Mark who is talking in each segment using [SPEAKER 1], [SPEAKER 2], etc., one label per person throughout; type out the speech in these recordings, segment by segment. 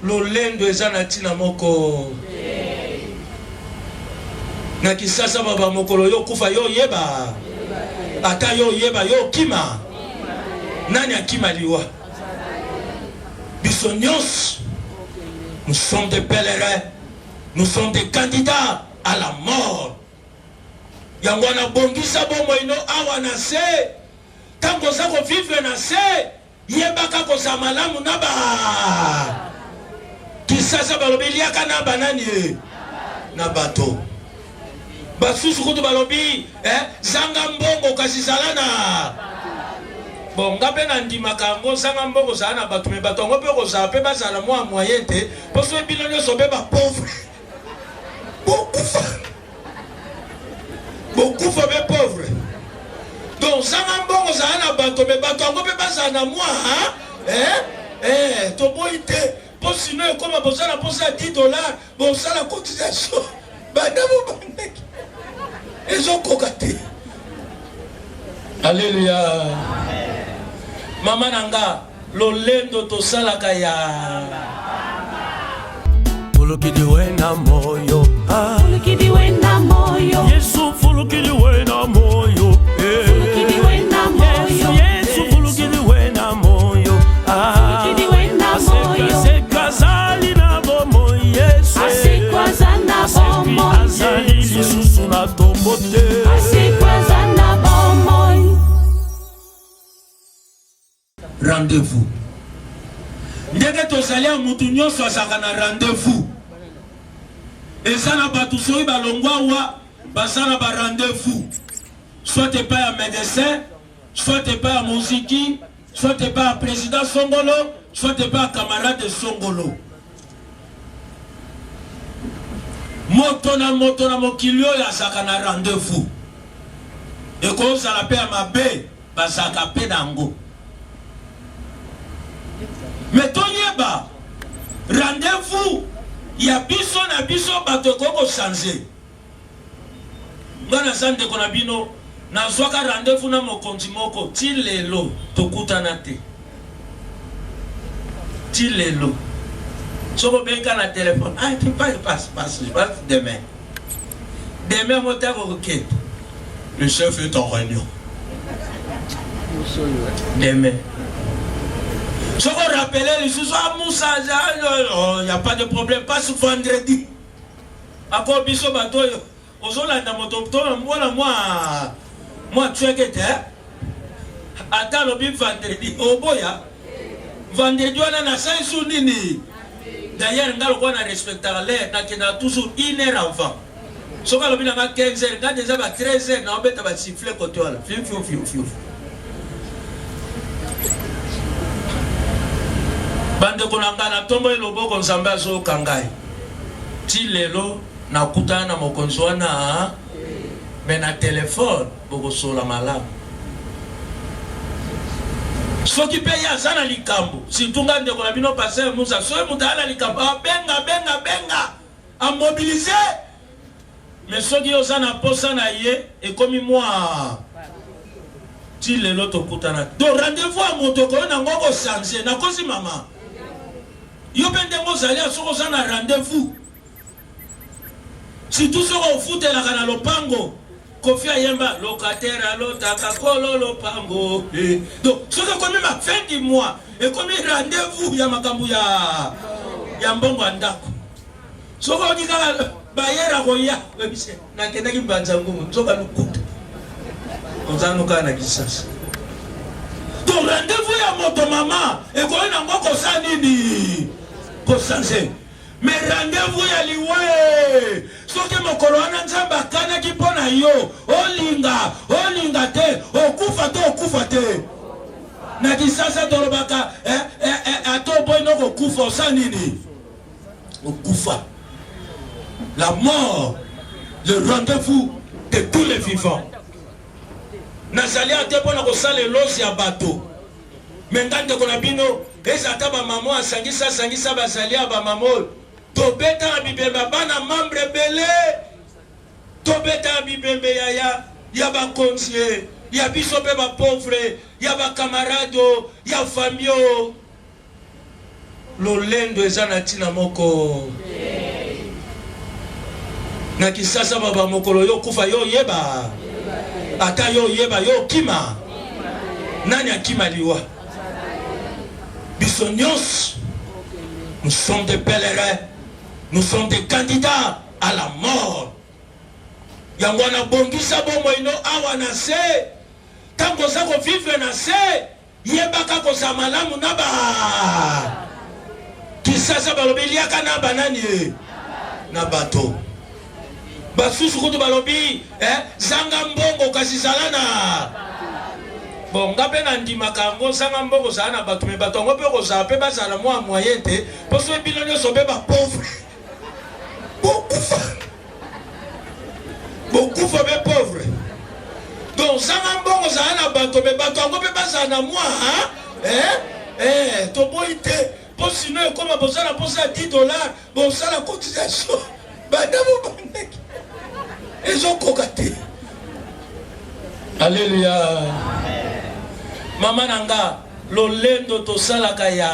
[SPEAKER 1] Lolendo eza na ntina moko na Kisasa baba mokolo yo kufa yo yeba ata yo yeba yo kima nani akima liwa biso nyonso. Nous sommes des pèlerins, nous sommes des candidats à la mort. Yango wana bongisa bomoi no awa na se ntango oza kovivre na se. Yebaka kozala malamu na ba Kisasa balobi liaka na ba nani eh? Na bato basusu kutu balobi eh, zanga mbongo kasi zala na bon. Nga mpe nandimaka yango, zanga mbongo zala na bato, me bato yango mpe kozala mpe bazala mwa moyen te, mpo soki bino nyonso mpe bapauvre bokufa bokufa mpe pauvre. Donc zanga mbongo zala na bato, me bato yango mpe bazala na mwa eh, eh, toboyi te, mpo sino ekoma bozala mposa ya 10 $, bosala cotisation banda bobandaki ezokoka te. Aleluya. Mama na nga, lolendo tosalaka ya
[SPEAKER 2] Fulukili wena moyo, ah.
[SPEAKER 3] Fulukili wena moyo.
[SPEAKER 2] Yesu fulukili wena moyo, eh.
[SPEAKER 3] Fulukili wena moyo.
[SPEAKER 2] Yesu, Yesu fulukili wena moyo, ah.
[SPEAKER 3] Fulukili wena moyo.
[SPEAKER 2] Aseka azali na bomoi Yesu.
[SPEAKER 3] Asekwa aza na bomoi.
[SPEAKER 2] Azali lisusu na tombo te.
[SPEAKER 3] Asekwa aza na bomoi.
[SPEAKER 1] Rendez-vous. Ndenge tozali ya mutu nyonso azalaka na rendez-vous. Eza na bato soki balongwa wa baza na ba rendez-vous, soit epai ya médecin, soit epai ya moziki, soit epai ya président songolo, soit epai ya camarade songolo. Moto na moto na mokili oyo azalaka na rendez-vous, ekozala mpe ya mabe, bazalaka mpe na yango. Me toyeba rendez-vous ya biso na biso bato ekoki kochange. Nga naza ndeko na bino, nazwaka rendez-vous na mokonzi moko, ti lelo tokutana te, ti lelo. Soki obenga na telefone, ah, tu passe, passe, passe, je passe demain. Demain yango ntango okokende, le chef est en réunion demain. Soki orapele lisusu, ah, Musa, oh, y a pas de problème, passe vendredi. Ako biso bato oyo ozolanda moto to mwana mwa mwa tueke te, ata alobi vendredi, oboya vendredi wana nasali su nini? D'ailleurs nga lokola na respectaka l'heure, nakendaka toujours une heure avant. Soki alobi na nga 15 heures, nga deja ba 13 heures naobeta ba sifflet kote wana, fiu fiu fiu fiu. Bandeko na ngai, natomboli loboko, Nzambe azoyoka ngai. Ti lelo nakutana na mokonzi wana, me na telefone bokosola malamu. Soki mpe ye aza na likambo, surtout nga ndeko na bino pasteur Musa, soki moto aza na likambo abenga benga benga, amobilize. Me soki oza na posa na ye, ekomi mwa ti lelo tokutana. To rendez-vous ya moto okoyo nango kochange. Nakosi mama? Yo mpe ndenge ozali, soki oza na rendez-vous, surtout soki ofutelaka na lopango. Kofi ayemba locataire alotaka kolo lopango, eh. Donc soki ekomi ma fin du mois, ekomi rendez-vous ya makambo ya mbongo ya ndako. Soki oki kaka bayera koya, oyebise nakendaki mbanza ngungu, nzoka lokuta, oza no kaka na Kisasa. Donc rendez-vous ya moto, mama, ekoki nango kosala nini? Kochange. Me rendez-vous ya liwa e, soki mokolo wana Nzambe akanaki mpo na yo, olinga olinga te, okufa to okufa te. Na Kisasa tolobaka eh, eh, eh, ata oboyi no kokufa, osala nini? Okufa. La mort, le rendez-vous de tous les vivants. Nazali ate mpo na kosala eloge ya bato, me nga ndeko na bino, eza ata bamama asangisa sangisa, bazali ya bamama oyo tobeta na bibembe ya bana membre ebele, tobeta na bibembe ya bakonzi, ya biso mpe bapauvre, ya bakamarade, ya famille oyo. Lolendo eza na ntina moko. Na Kisasa baba mokolo yo kufa yo yeba. Ata yo yeba yo kima. Nani akima liwa? Biso nyonso nous sommes des pèlerins, nous sommes des candidats à la mort. Yango wana bongisa bomoi no awa na se. Tango oza ko vivre na se, Yebaka kozala malamu na ba Kisasa balobi liaka na ba nani eh? Na bato basusu kutu balobi eh, zanga mbongo kasi zala na bon nga mpe nandimaka yango zanga mbongo zala na bato me bato yango mpe kozala mpe bazala mwa moyen te mpo soki bino nyonso mpe bapauvre bokufa bokufa be pauvre donc zanga mbongo zala na bato me bato yango mpe bazala na mwa eh? Eh, toboyi te mpo sino ekoma bozala mposa ya 10 dollar bosala cotisation banda bobandaki ezokoka te aleluya mama na nga Lolendo tosalaka ya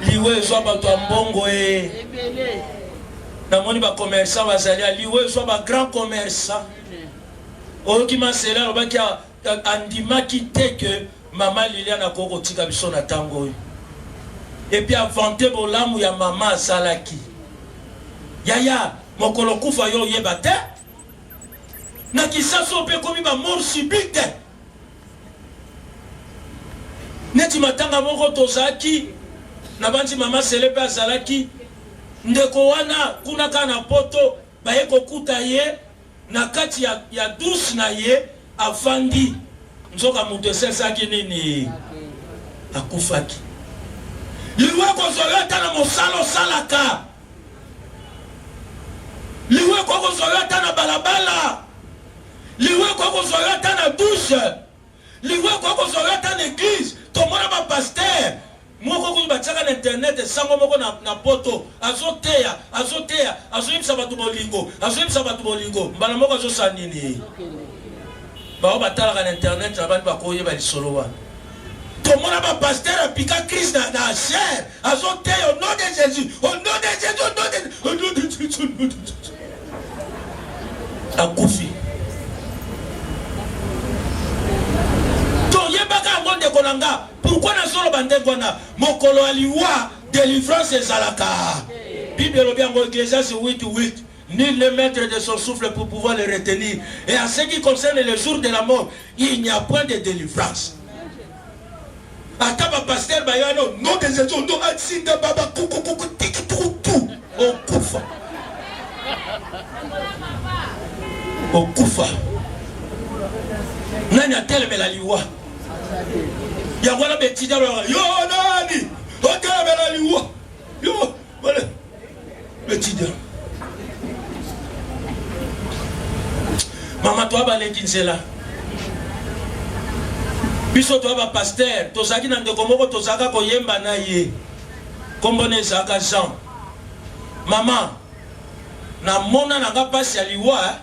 [SPEAKER 1] liwa ezwa bato ya mbongo e namoni ba commerçant bazali ya liwa ezwa ba grand commerçant oyoki masele alobaki andimaki te ke mama Liliane akoki kotika biso na ntango oyo epuis avante bolamu ya mama asalaki yaya mokolo kufa yo oyeba te na kisasa oyo mpe ekomi ba mort subite Neti matanga moko tozalaki, nabanzi mama Sele mpe azalaki, ndeko wana kuna kaka na poto baye kokuta ye na kati ya, ya douche na ye afandi, nzoka moto esi asalaki nini? Akufaki. Liwa ekozwa yo ata na mosala osalaka, liwa ekoki kozwa yo ata na balabala. Liwa ekoki kozwa yo ata na douche. Liwa ekoki kozwa yo ata na eglise. Tomona ba pasteur moko kutu batiaka na internet sango moko na, na poto azoteya azoteya azoyebisa bato bolingo azoyebisa bato bolingo mbala moko azosala nini? Bao batalaka na internet na bandi bakoyeba lisolo wana. Tomona ba pasteur apika crise na, na chair azoteya au nom de Jésus, au nom de Jésus, au nom de, au nom de Jésus, au nom de Jésus. Akufi. Toyebaka yango ndeko na nga. Pourquoi nazoloba ndenge wana? Mokolo ya liwa delivrance ezalaka. Bible elobi yango Ecclesiastes 8 8. Nul n'est maître de son souffle pour pouvoir le retenir. Et en ce qui concerne le jour de la mort, il n'y a point de délivrance. Ata ba pasteur ba yano nom de Jésus ndo asinda baba kuku kuku tiki tuku tu okufa. Okufa. Nani atelemela liwa? Yango wana betida yo nani otelemela liwa? Yo wale betida. Mama toa baleki nzela. Biso toa ba pasteur, tozalaki na ndeko moko tozalaka koyemba na ye. Kombo na ezalaka Jean. Mama, namona na nga pasi ya liwa,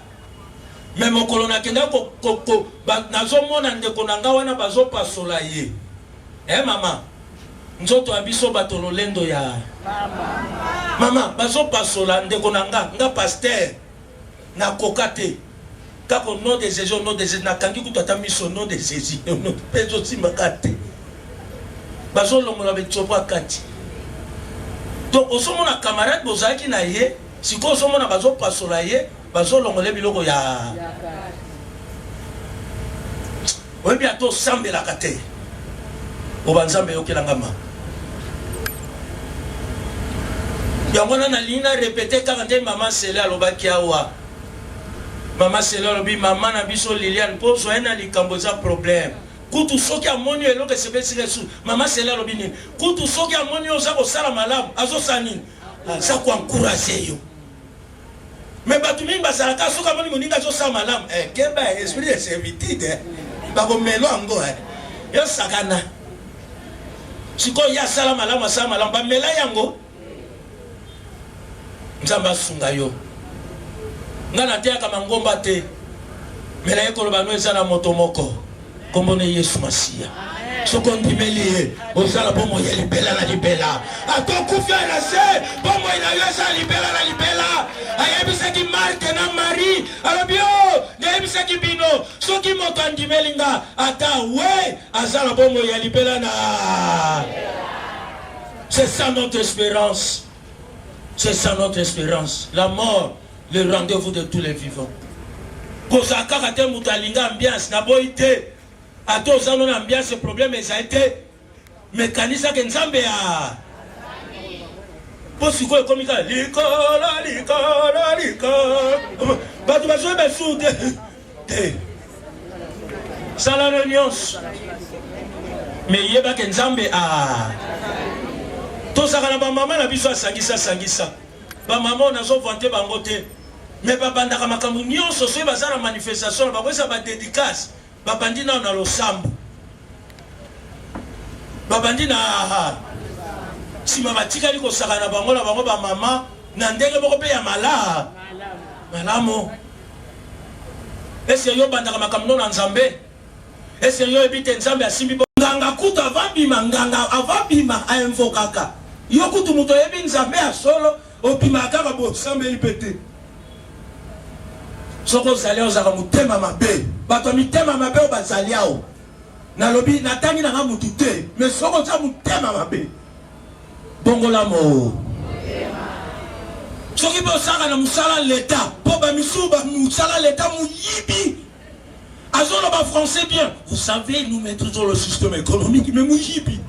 [SPEAKER 1] me mokolo nakenda ko, ko, ko, ba, nazomona ndeko na nga wana bazopasola ye. Eh mama, nzoto ya biso bato lolendo ya mama bazopasola ndeko na nga, nga pasteur nakoka te kaka au nom de Jésus, au nom de Jésus, nakangi kutu ata miso au nom de Jésus, mpe ezosimbaka te, bazolongola betsopo akati. Donc ozomona camarade bozalaki na ye, sikoyo ozomona bazopasola ye, bazolongola biloko ya oyebi ata osambelaka te oba nzambe eyokelanga ma yango wana nalingi na repete kaka nde mama sele alobaki awa mama sele alobi mama na biso liliane mpo ozwa ye na likambo eza problème kutu soki amoni yo eloko esepelisi lisusu mama sele alobi nini kutu soki amoni yo oza kosala malamu azosala nini aza koencourage yo Mais bato mingi bazalaka soki amoni moninga azosala malamu eh, keba eh, esprit de servitude eh. Bakomelo yango eh. Yo sakana sikoyo ye asala malamu asala malamu bamela yango. Nzambe asunga yo. Nga nateyaka mangomba te, me naye koloba no eza na moto moko nkombo ne Yesu Masiya. Soki ondimeli ye, ozala bomoi ya libela na libela. Ata okufi oyo na se, bomoi na yo eza libela na libela. Ayebisaki Marthe na Marie, alobi o, oh, nayebisaki bino, soki moto andimeli nga, ata we aza na bomoi ya libela na. C'est ça notre espérance. C'est ça notre espérance. La mort, le rendez-vous de tous les vivants. Kozala kaka te moto alinga ambiance, naboyi te. Ata oza no na ambiance, problème ezali te. Mais kanisa ke Nzambe ya po sikoyo ekomi kaka likolo likolo likolo, bato bazoyeba su te te. Sala no nyonso me yeba ke Nzambe a tozalaka na bamama na biso asangisa sangisa bamama oyo nazovante bango te me babandaka makambo nyonso soki baza na manifestation na bango eza badedicace babandi nano na losambo babandi na nsima batikali kosaka na bango na bango bamama na ndenge moko mpe ya mala malamu. Ese yo obandaka makambo no na Nzambe? Ese yo oyebi te Nzambe asimbi bo nganga kutu avant bima nganga avant bima a invokaka yo kutu moto oyebi Nzambe ya solo obimaka kaka bosambeli mpe te. Soki ozali awa ozalaka motema mabe, bato ya mitema mabe oyo bazali awa, nalobi natangi na nga mutu te, mais soki oza motema mabe, bongola mo soki mpe osalaka na mosala leta, mpo bamisusu ba mosala leta moyibi azoloba français bien, vous savez nous maîtrisons le système économique, mais moyibi.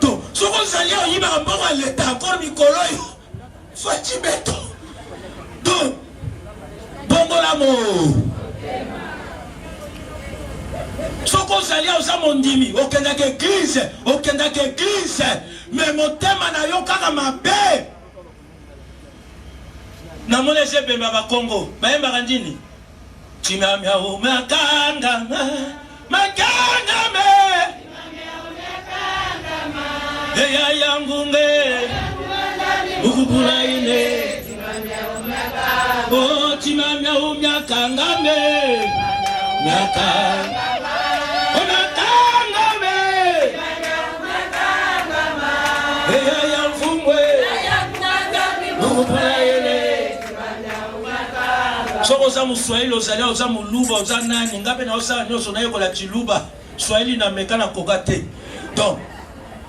[SPEAKER 1] Donc soki ozali awa oyibaka mbongo ya leta encore mikolo oyo Fatshi beton. Donc bongola mo. Soki ozali oza mondimi, okendaka eglise, okendaka eglise, mais motema na yo kaka mabe. Namoni eza ebembe ya bakongo bayembaka nini? Chimamia umakangama makangame eya yangunge ukubula ine oh chimamia umyakangame myaka umakangame eya yamfungwe ukubula ine Soki oza muswahili ozali awa, oza muluba oza nani, nga pe naosala nionso nayekola tshiluba, swahili na meka na koka te. Donc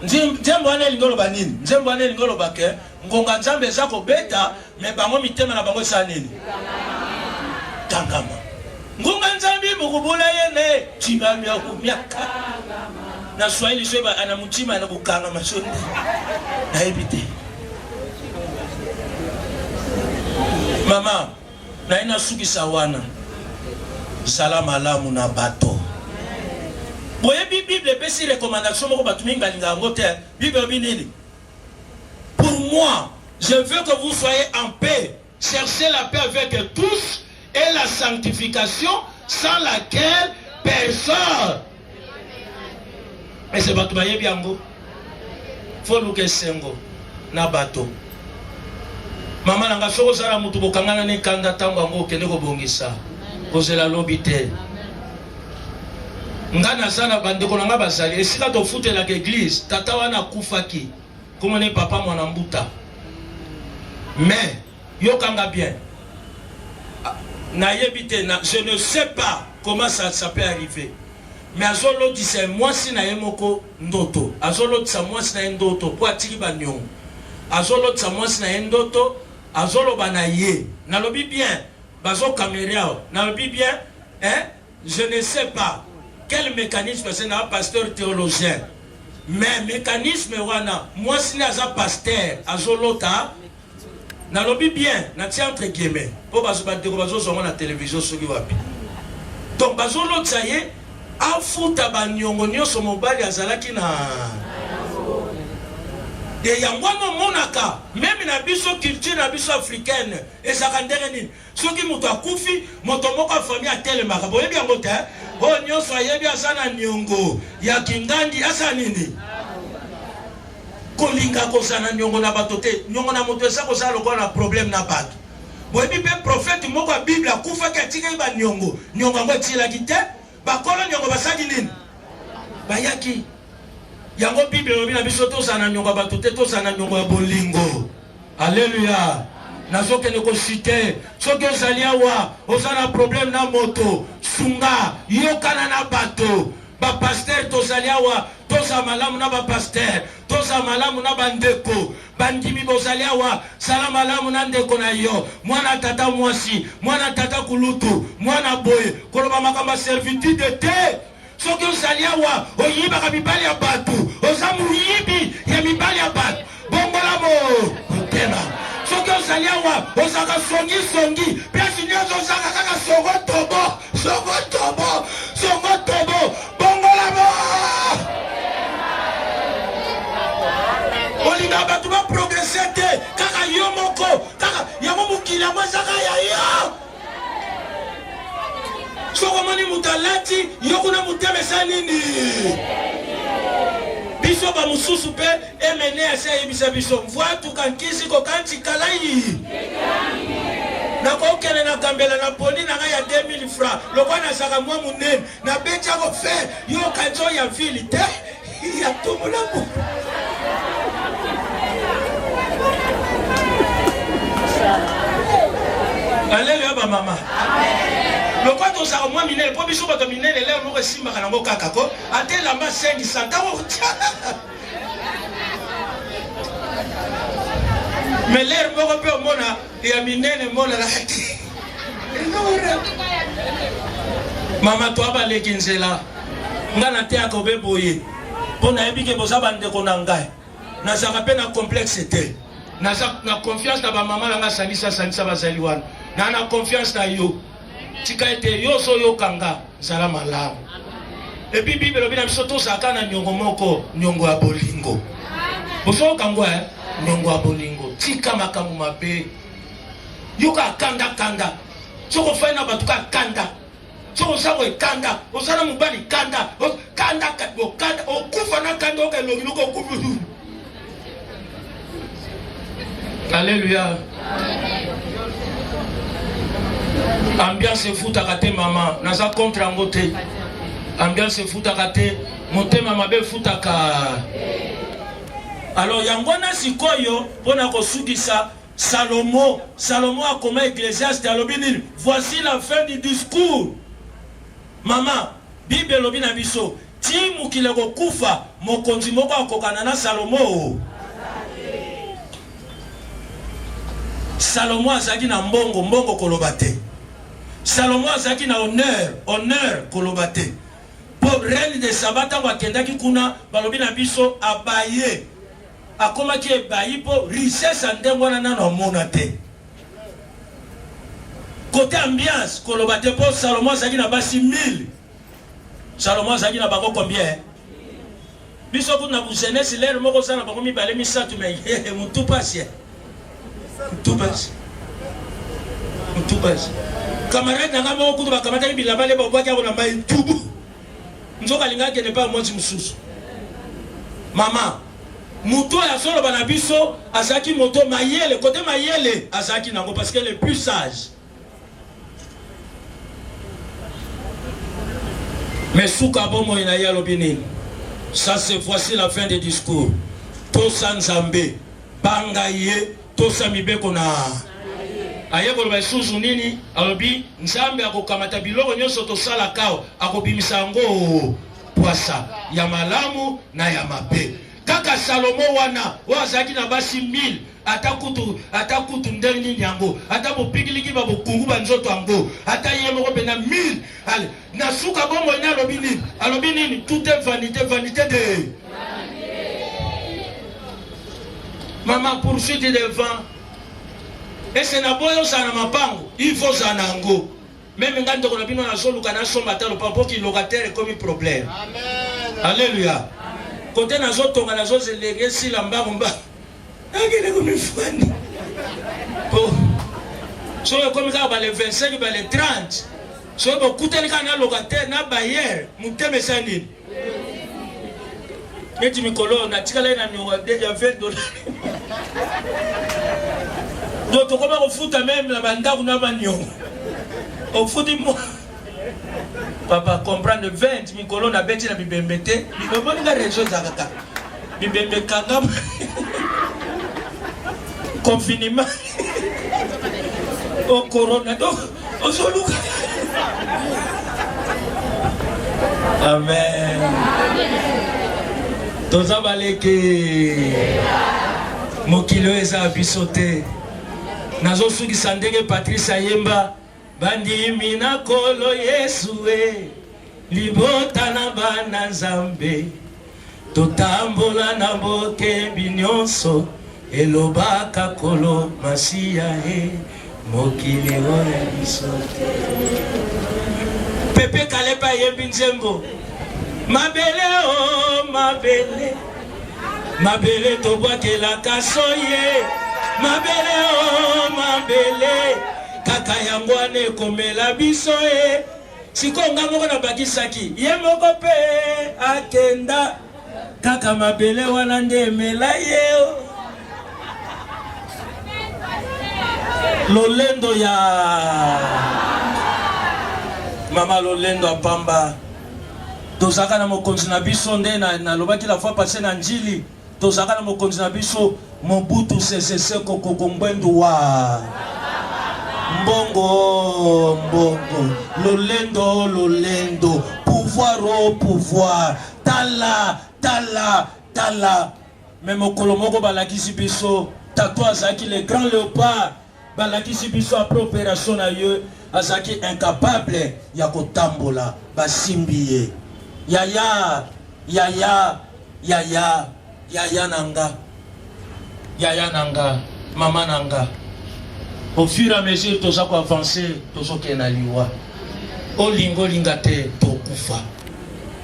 [SPEAKER 1] nzembo wana elingi oloba nini? Nzembo wana elingi oloba ke ngonga Nzambe eza kobeta me bango mitema na bango esala nini? Kangama. Ngonga Nzambe mokobula yene tshibamya kumiaka na swahili soki ana mutima na kokangama so nde nayebi te. Mama naye nasukisa wana, zala malamu na bato. Boyebi Bible epesi recommandation moko bato mingi balingaka yango te. Bible elobi nini? Pour moi, je veux que vous soyez en paix. Cherchez la paix avec tous et la sanctification sans laquelle personne. Ese bato bayebi yango? Foluka esengo na bato. Mama na nga, soki ozala motu bokangana na ekanda ntango yango okende kobongisa, kozela lobi te. Nga naza na bandeko na nga bazali esika tofutelaka eglise, tata wana akufaki, komona ye papa mwana mbuta. Mais yokanga bien, nayebi te, je ne sais pas comment ça, ça peut arriver, mais azolotisa ye mwasi na ye moko ndoto, azolotisa mwasi na ye ndoto mpo atiki baniongo, azolotisa mwasi na ye ndoto, azoloba na ye, nalobi bien, bazokamere awa, nalobi bien hein? Je ne sais pas quel mécanisme, parce que na pasteur théologien, mais mécanisme wana mwasi nde aza pasteur azolota, nalobi bien, natia entre guillemets mpo bandeko bazozwa yango na télévision soki wapi. Donc bazolotisa ye afuta baniongo nyonso mobali azalaki na e yango wana. Omonaka meme na biso culture na biso africaine ezalaka ndenge nini? Soki moto akufi, moto moko ya famille atelemaka. Boyebi yango te? Oyo nyonso ayebi aza na niongo ya kingandi asala nini? Kolinga kozala na niongo na bato te. Niongo na moto eza kozala lokola na problème na bato. Boyebi mpe prophète moko ya Bible akufaki atikaki ba niongo. Niongo yango etilaki te. Bakolo niongo basalaki nini? Bayaki. Yango Bible elobi na biso tozala na nyongo ya bato te, tozala na nyongo ya bolingo. Aleluya! Nazokende kosite. Soki ozali awa, oza na problème na moto, sunga, yokana na bato. Ba pasteur tozali awa, tozala malamu na ba pasteur, tozala malamu na bandeko. Bandimi bozali awa, sala malamu na ndeko na yo, mwana tata mwasi, mwana tata kulutu, mwana boye, koloba makambo ya servitude te. Soki ozali awa oyibaka mibali ya bato, oza moyibi ya mibali ya bato, bongola motema. Soki ozali awa ozalaka songisongi, place nyonso ozalaka kaka songo tobo, songo tobo, songo tobo, bongola mo. Olingaka bato baprogrese te, kaka yo moko, kaka yango mokili yango ezaka ya yo. Soki omoni moto alati yo kuna motema eza nini? Biso bamosusu mpe emene asi ayebisa biso mvwatuka nkisi kokanti kalai nakokende na gambela na poni na ngai ya 2000 francs lokola nazalaka mwa monene nabeti yango fe yo okanisi oyo ya vile te ya tumulamu Aleluya bamama. Lokola tozalaka mwa minene mpo biso bato minene lelo moko esimbaka nango kaka ko ata elamba 500 ntango mais lere moko mpe omona ya minene emonanaka te. Mama to abaleki nzela ngai nateyaka obe boye mpo nayebi ke boza bandeko na ngai nazalaka mpe na complexe te naza na confiance na bamama na ngai sangisa sangisa bazali wana na na confiance na yo tika ete yo ozoyoka nga zala malamu epuis bible elobi na biso tozalaka na niongo moko niongo ya bolingo bozoyoka ngo eh? niongo ya bolingo tika makambo mabe yoka kanda kanda soki ofai na bato ka kanda soki oza boye kanda oza na mobali kanda kanda kanda okufa na kanda oka elongi noko okufi aleluya ambiance efutaka te mama naza contre yango te ambiance efutaka te motema mabe efutaka alors yango wana sikoyo mpo na kosukisa Salomo, Salomo akoma Ecclesiaste alobi nini? Voici la fin du discours. Mama, Bible elobi na biso ti mokili ekokufa mokonzi moko akokana na Salomo. Salomo azalaki na mbongo, mbongo koloba te. Salomo azalaki na honneur, honneur koloba te. Po reine de Saba ntango akendaki kuna balobi na biso abaye Akomaki ebayi po richesse ya ndenge wana nanu amona te. Cote ambiance koloba te po Salomon azalaki na basi 1000. Salomon azalaki na bango combien? Biso kutu na jeunesse lere moko oza na bango mibale misato mais mutu pasi. Mutu pasi. Mutu pasi. Camarade na nga moko kutu bakamataki bilamba nde babwaki yango na mai ntubu. Nzoka alingi akende epai ya mwasi mosusu. Mama, moto oyo azoloba na biso azalaki moto mayele, kote mayele azalaki nango parce que le plus sage. Mais suka bomoi na ye alobi nini? Ça c'est voici la fin du discours. Tosa Nzambe, banga ye, tosa mibeko na aye koloba lisusu nini? Alobi Nzambe akokamata biloko nyonso tosalaka awa, akobimisa yango pwasa ya malamu na ya mabe. Kaka Salomo wana oyo azalaki na basi 1000 ata kutu ata kutu ndenge nini yango ata bopikiliki ba bokungu ba nzoto yango ata ye moko mpenza 1000 ale na suka bomoi na alobi nini? Alobi nini? Tout est vanité, vanité de mama poursuite devant ese na boyi ozala na mapango il faut ozala na yango meme ngai ndeko na bino nazoluka nasomba ata lopango mpo kilocataire ekomi problème alleluya kote nazotonga nazozelenge esila mbango mbango akende komifandi po soki ekomi kaka bale 25 bale 30 soki bokutani kaka na locataire na bailleur motema esa nini neti mikolo natikalaki na niongo ya 20 dollar donc tokoma kofuta meme na bandako na baniongo ofuti mwa papa comprendre 20 mikolo nabeti na bibembe te omoni nga réseau ezalaka kaka. Bibembe ekangama. Confinement. O corona donc ozoluka. Amen. Toza baleki. Mokili oyo eza ya biso te. Nazosukisa ndenge Patrice ayemba bandimi na Nkolo Yesu e libota na bana Nzambe totambola na bokebi nyonso elobaka Nkolo Masiya e mokili oyo ya biso te. Pepe Kalepa ayembi nzembo mabele o mabele mabele tobwakelaka soye mabele o mabele kaka yango wana ekomela biso e sikoyo nga moko nabakisaki ye moko mpe akenda kaka mabele wana nde emela ye lolendo ya mama lolendo ya pamba Tozalaka na mokonzi na biso nde nalobaki la fois passée na Ndjili, tozalaka na mokonzi na biso Mobutu Sese Seko Koko Ngbendu wa mbongo mbongo lolendo lolendo pouvoir o pouvoir tala tala tala me mokolo moko balakisi biso tato azalaki le grand leopard Balakisi biso après operation na ye azalaki incapable ya kotambola, basimbi ye. Yaya, yaya, yaya, yaya na nga, yaya na nga, mama na nga. Au fur et à mesure toza ko avancer, tozokende na liwa. Olinga olinga te, tokufa.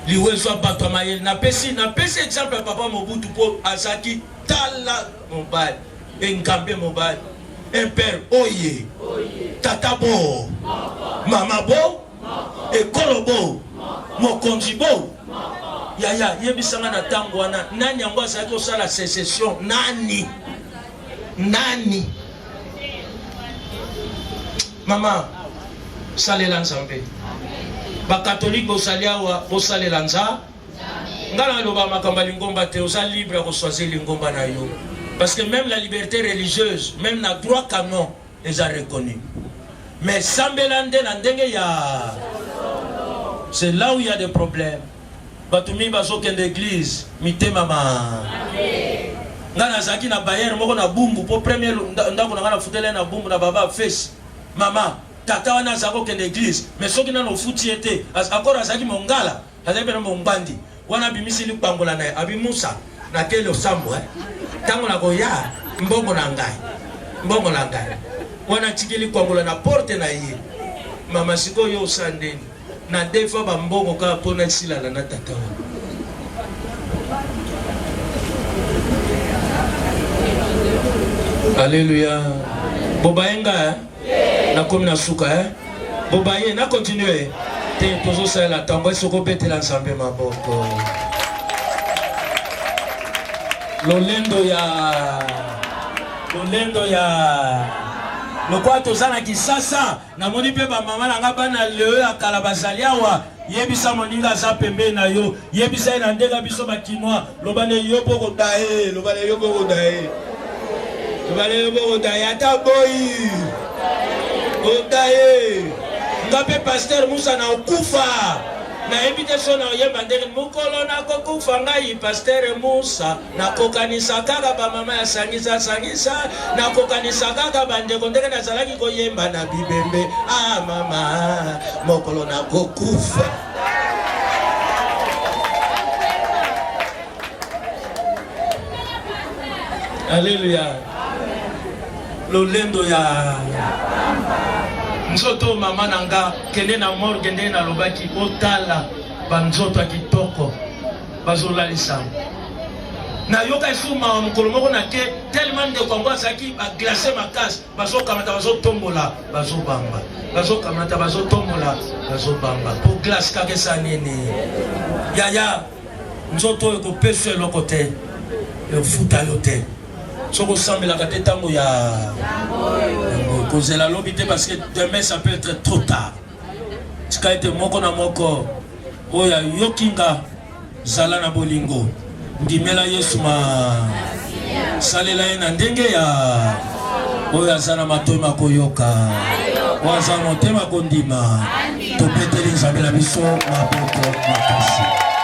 [SPEAKER 1] Liwa ezwa bato ya mayele. Napesi napesi exemple ya papa Mobutu mpo azalaki tala mobali. Engambe mobali un père oye tata bo mama bo ekolo bo mokonzi bo yaya yebisanga na ntango wana nani yango azalaki kosala secession nani nani mama salela nzambe bakatolike bozali awa bosalela nza Nga na loba makambo ya lingomba te, oza libre ya ko choisir lingomba na yo. Parce que meme la liberte religieuse, meme na droit canon eza reconnu. Mais sambela nde na ndenge ya C'est là où il y a des problèmes. Bato mingi bazokende église mitema ma nga nazalaki na bailleur moko na Bumbu po premier ndako na nga nafutela ye na Bumbu na baba fesi mama tata wana azalaki kokende église mais soki nano ofuti ye te akoro azalaki mongala Azali pena mongbandi wana abimisi likwangola na ye abi Musa nake losambo eh. Tango nakoya mbongo na ngai mbongo na ngai wana atiki likwangola na porte na ye mama sikoyo yo osala ndeni na defa bambongo kaka mpo nasilana na tata wana Alléluia. Bobaye nga eh? Nakomi na suka eh? Bobaye na continue te tozosalela ntango soki obetela Nzambe maboko. Lolendo ya lolendo ya lokola toza na Kisasa, namoni mpe bamama na nga bana leo ya kala bazali awa. Yebisa moninga aza pembeni na yo, yebisa ye na ndenge biso bakinois, loba ne yo boko daye, loba ne yo boko daye, loba ne yo boko daye, ata boyi odaye. Nga mpe pasteur Musa na okufa, nayebi te so na oyemba ndenge mokolo nakokufa ngai pasteur Musa Nakokanisa kaka ba mama ya sangisa sangisa, nakokanisa kaka bandeko ndenge nazalaki koyemba na bibembe. Ah mama, mokolo nakokufa. Alléluia. Lolendo ya nzoto mama na nga kende na morgue ndenge nalobaki otala banzoto ya kitoko bazolalisa nayoka esu mawa mokolo moko na ke tellement ndeko yango azalaki baglace makasi bazokamata bazotombola bazobamba bazokamata bazotombola bazobamba po glace kaka esa nini yaya nzoto oyo ekopesa eloko te efuta yo te soki osambelaka te ntango ya kozela lobi te parce que demain ça peut être trop tard Tika ete moko na moko oyo ayoki nga, zala na bolingo. Ndimela Yesu ma salela ye na ndenge ya oyo aza na matoi makoyoka, oyo aza na motema kondima. Tobeteli Nzambe na biso maboko makasi.